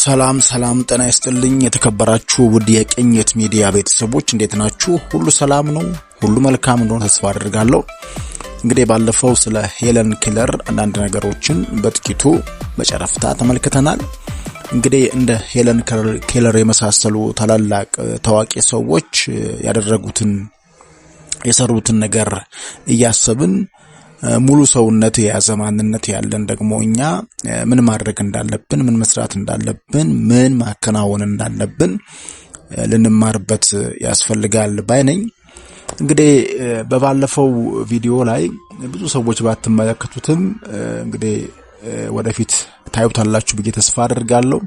ሰላም ሰላም፣ ጤና ይስጥልኝ የተከበራችሁ ውድ የቅኝት ሚዲያ ቤተሰቦች፣ እንዴት ናችሁ? ሁሉ ሰላም ነው? ሁሉ መልካም እንደሆነ ተስፋ አድርጋለሁ። እንግዲህ ባለፈው ስለ ሄለን ኬለር አንዳንድ ነገሮችን በጥቂቱ በጨረፍታ ተመልክተናል። እንግዲህ እንደ ሄለን ኬለር የመሳሰሉ ታላላቅ ታዋቂ ሰዎች ያደረጉትን፣ የሰሩትን ነገር እያሰብን፣ ሙሉ ሰውነት የያዘ ማንነት ያለን ደግሞ እኛ ምን ማድረግ እንዳለብን፣ ምን መስራት እንዳለብን፣ ምን ማከናወን እንዳለብን ልንማርበት ያስፈልጋል ባይ ነኝ። እንግዲህ በባለፈው ቪዲዮ ላይ ብዙ ሰዎች ባትመለከቱትም እንግዲህ ወደፊት ታዩታላችሁ ብዬ ተስፋ አድርጋለሁ።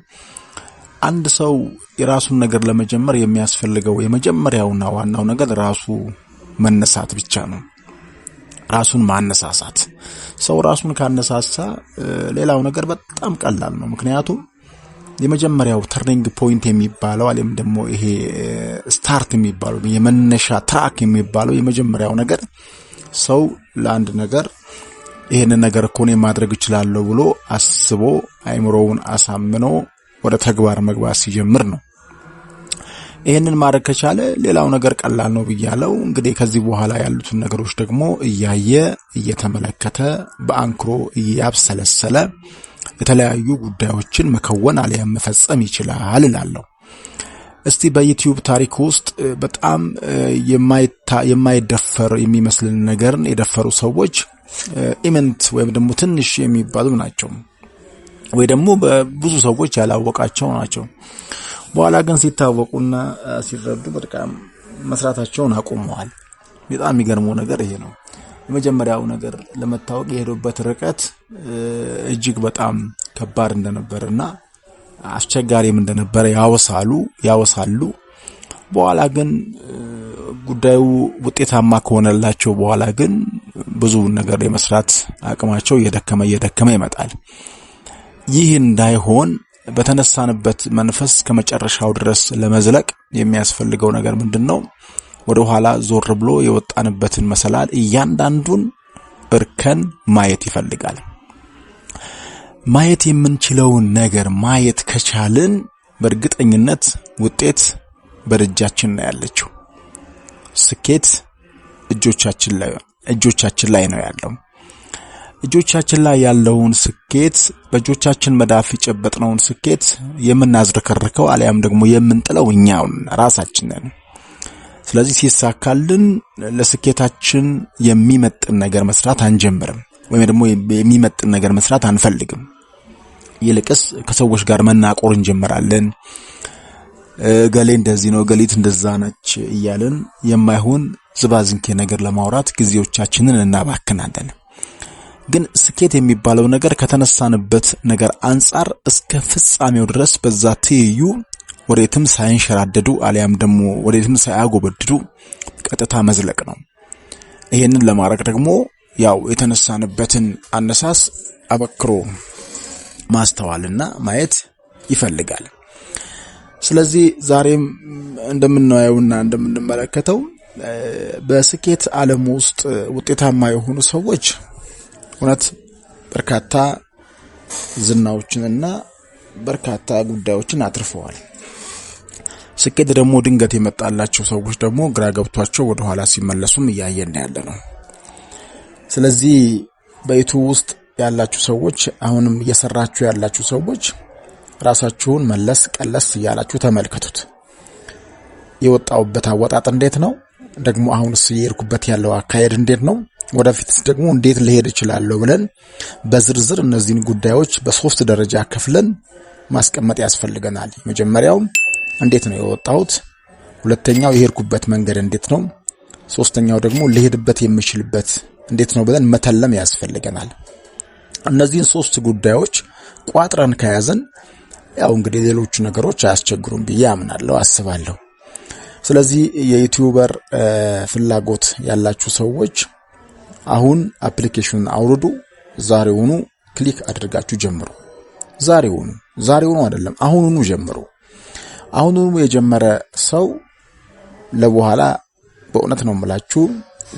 አንድ ሰው የራሱን ነገር ለመጀመር የሚያስፈልገው የመጀመሪያውና ዋናው ነገር ራሱ መነሳት ብቻ ነው። ራሱን ማነሳሳት። ሰው ራሱን ካነሳሳ ሌላው ነገር በጣም ቀላል ነው። ምክንያቱም የመጀመሪያው turning point የሚባለው አሊያም ደግሞ ይሄ start የሚባለው፣ የመነሻ track የሚባለው የመጀመሪያው ነገር ሰው ለአንድ ነገር ይሄንን ነገር እኮ እኔ ማድረግ እችላለሁ ብሎ አስቦ፣ አይምሮውን አሳምኖ ወደ ተግባር መግባት ሲጀምር ነው። ይህንን ማድረግ ከቻለ ሌላው ነገር ቀላል ነው ብያለው። እንግዲህ ከዚህ በኋላ ያሉትን ነገሮች ደግሞ እያየ፣ እየተመለከተ፣ በአንክሮ እያብሰለሰለ የተለያዩ ጉዳዮችን መከወን አሊያም መፈጸም ይችላል እላለሁ። እስቲ በዩቲዩብ ታሪክ ውስጥ በጣም የማይደፈር የሚመስልን ነገርን የደፈሩ ሰዎች ኢምንት ወይም ደግሞ ትንሽ የሚባሉ ናቸው፣ ወይ ደግሞ በብዙ ሰዎች ያላወቃቸው ናቸው። በኋላ ግን ሲታወቁና ሲረዱ በጣም መስራታቸውን አቁመዋል። በጣም የሚገርመው ነገር ይሄ ነው። የመጀመሪያው ነገር ለመታወቅ የሄዱበት ርቀት እጅግ በጣም ከባድ እንደነበርና አስቸጋሪም እንደነበረ ያወሳሉ። በኋላ ግን ጉዳዩ ውጤታማ ከሆነላቸው በኋላ ግን ብዙ ነገር የመስራት አቅማቸው እየደከመ እየደከመ ይመጣል። ይህ እንዳይሆን በተነሳንበት መንፈስ ከመጨረሻው ድረስ ለመዝለቅ የሚያስፈልገው ነገር ምንድን ነው? ወደ ኋላ ዞር ብሎ የወጣንበትን መሰላል እያንዳንዱን እርከን ማየት ይፈልጋል። ማየት የምንችለውን ነገር ማየት ከቻልን በእርግጠኝነት ውጤት በእጃችን ነው ያለችው። ስኬት እጆቻችን ላይ ነው ያለው። እጆቻችን ላይ ያለውን ስኬት፣ በእጆቻችን መዳፍ የጨበጥነውን ስኬት የምናዝረከርከው አሊያም ደግሞ የምንጥለው እኛው ራሳችን ነን። ስለዚህ ሲሳካልን ለስኬታችን የሚመጥን ነገር መስራት አንጀምርም፣ ወይም ደግሞ የሚመጥን ነገር መስራት አንፈልግም። ይልቅስ ከሰዎች ጋር መናቆር እንጀምራለን። እገሌ እንደዚህ ነው፣ እገሊት እንደዛ ነች እያልን የማይሆን ዝባዝንኬ ነገር ለማውራት ጊዜዎቻችንን እናባክናለን። ግን ስኬት የሚባለው ነገር ከተነሳንበት ነገር አንጻር እስከ ፍጻሜው ድረስ በዛ ትይዩ ወዴትም ሳይንሸራደዱ አሊያም ደግሞ ወዴትም ሳያጎበድዱ ቀጥታ መዝለቅ ነው። ይሄንን ለማድረግ ደግሞ ያው የተነሳንበትን አነሳስ አበክሮ ማስተዋልና ማየት ይፈልጋል። ስለዚህ ዛሬም እንደምናየውና እንደምንመለከተው በስኬት ዓለም ውስጥ ውጤታማ የሆኑ ሰዎች እውነት በርካታ ዝናዎችንና በርካታ ጉዳዮችን አትርፈዋል። ስኬት ደግሞ ድንገት የመጣላቸው ሰዎች ደግሞ ግራ ገብቷቸው ወደ ኋላ ሲመለሱም እያየን ያለ ነው። ስለዚህ በዩቲዩብ ውስጥ ያላችሁ ሰዎች፣ አሁንም እየሰራችሁ ያላችሁ ሰዎች ራሳችሁን መለስ ቀለስ እያላችሁ ተመልከቱት። የወጣሁበት አወጣጥ እንዴት ነው? ደግሞ አሁንስ እየሄድኩበት ያለው አካሄድ እንዴት ነው? ወደፊትስ ደግሞ እንዴት ልሄድ እችላለሁ ብለን በዝርዝር እነዚህን ጉዳዮች በሶስት ደረጃ ከፍለን ማስቀመጥ ያስፈልገናል። መጀመሪያው እንዴት ነው የወጣሁት? ሁለተኛው የሄድኩበት መንገድ እንዴት ነው? ሶስተኛው ደግሞ ልሄድበት የምችልበት እንዴት ነው ብለን መተለም ያስፈልገናል። እነዚህን ሶስት ጉዳዮች ቋጥረን ከያዝን ያው እንግዲህ ሌሎቹ ነገሮች አያስቸግሩም ብዬ አምናለሁ፣ አስባለሁ። ስለዚህ የ YouTuber ፍላጎት ያላችሁ ሰዎች አሁን application ኑን አውርዱ። ዛሬውኑ click አድርጋችሁ ጀምሩ። ዛሬውኑ፣ ዛሬውኑ አይደለም፣ አሁኑኑ ጀምሩ። አሁኑኑ የጀመረ ሰው ለበኋላ በእውነት ነው የምላችሁ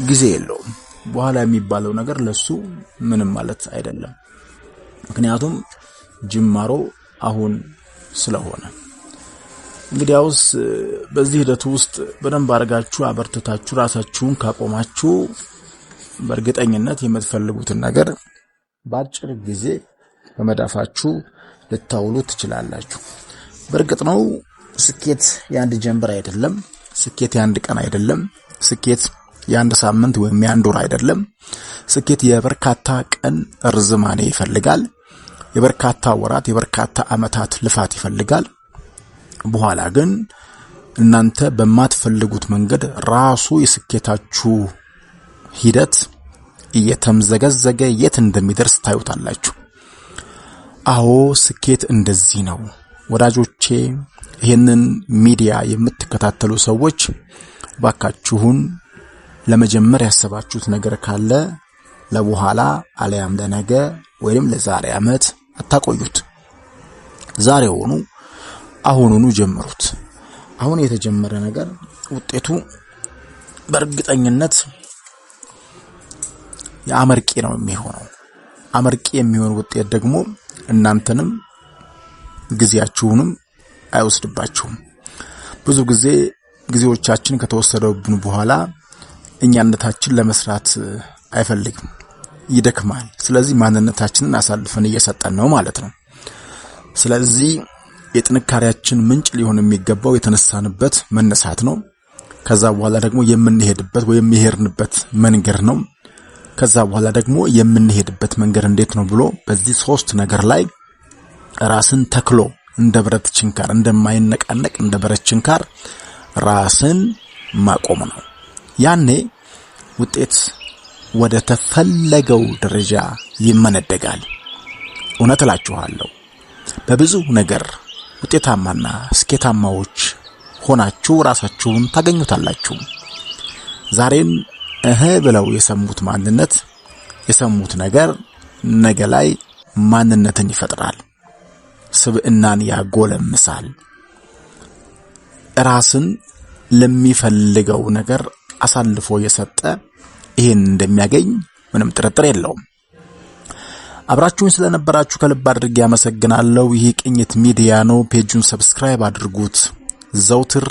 ጊዜ የለውም። በኋላ የሚባለው ነገር ለሱ ምንም ማለት አይደለም። ምክንያቱም ጅማሮ አሁን ስለሆነ እንግዲያውስ በዚህ ሂደቱ ውስጥ በደንብ አድርጋችሁ አበርትታችሁ ራሳችሁን ካቆማችሁ በእርግጠኝነት የምትፈልጉትን ነገር በአጭር ጊዜ በመዳፋችሁ ልታውሉ ትችላላችሁ። በእርግጥ ነው ስኬት የአንድ ጀንበር አይደለም። ስኬት የአንድ ቀን አይደለም። ስኬት የአንድ ሳምንት ወይም የአንድ ወር አይደለም። ስኬት የበርካታ ቀን ርዝማኔ ይፈልጋል። የበርካታ ወራት፣ የበርካታ ዓመታት ልፋት ይፈልጋል። በኋላ ግን እናንተ በማትፈልጉት መንገድ ራሱ የስኬታችሁ ሂደት እየተምዘገዘገ የት እንደሚደርስ ታዩታላችሁ። አዎ ስኬት እንደዚህ ነው ወዳጆቼ። ይህንን ሚዲያ የምትከታተሉ ሰዎች ባካችሁን ለመጀመር ያሰባችሁት ነገር ካለ ለበኋላ አለያም ለነገ ወይም ለዛሬ ዓመት አታቆዩት። ዛሬውኑ አሁኑኑ ጀምሩት። አሁን የተጀመረ ነገር ውጤቱ በእርግጠኝነት የአመርቂ ነው የሚሆነው። አመርቂ የሚሆን ውጤት ደግሞ እናንተንም ጊዜያችሁንም አይወስድባችሁም። ብዙ ጊዜ ጊዜዎቻችን ከተወሰደብን በኋላ እኛነታችን ለመስራት አይፈልግም፣ ይደክማል። ስለዚህ ማንነታችንን አሳልፈን እየሰጠን ነው ማለት ነው። ስለዚህ የጥንካሬያችን ምንጭ ሊሆን የሚገባው የተነሳንበት መነሳት ነው። ከዛ በኋላ ደግሞ የምንሄድበት ወይም የሄድንበት መንገድ ነው። ከዛ በኋላ ደግሞ የምንሄድበት መንገድ እንዴት ነው ብሎ በዚህ ሶስት ነገር ላይ ራስን ተክሎ እንደ ብረት ችንካር፣ እንደማይነቃነቅ እንደ ብረት ችንካር ራስን ማቆም ነው። ያኔ ውጤት ወደ ተፈለገው ደረጃ ይመነደጋል። እውነት እላችኋለሁ በብዙ ነገር ውጤታማና ስኬታማዎች ሆናችሁ ራሳችሁን ታገኙታላችሁ። ዛሬን እህ ብለው የሰሙት ማንነት፣ የሰሙት ነገር ነገ ላይ ማንነትን ይፈጥራል፣ ስብዕናን ያጎለምሳል። ራስን ለሚፈልገው ነገር አሳልፎ የሰጠ ይህን እንደሚያገኝ ምንም ጥርጥር የለውም። አብራችሁን ስለነበራችሁ ከልብ አድርጌ አመሰግናለሁ። ይህ ቅኝት ሚዲያ ነው። Page ኡን subscribe አድርጉት። ዘውትር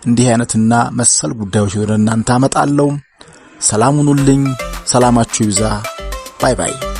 እንዲህ አይነትና መሰል ጉዳዮች ወደ እናንተ አመጣለሁ። ሰላም ሁኑልኝ። ሰላማችሁ ይብዛ። Bye bye።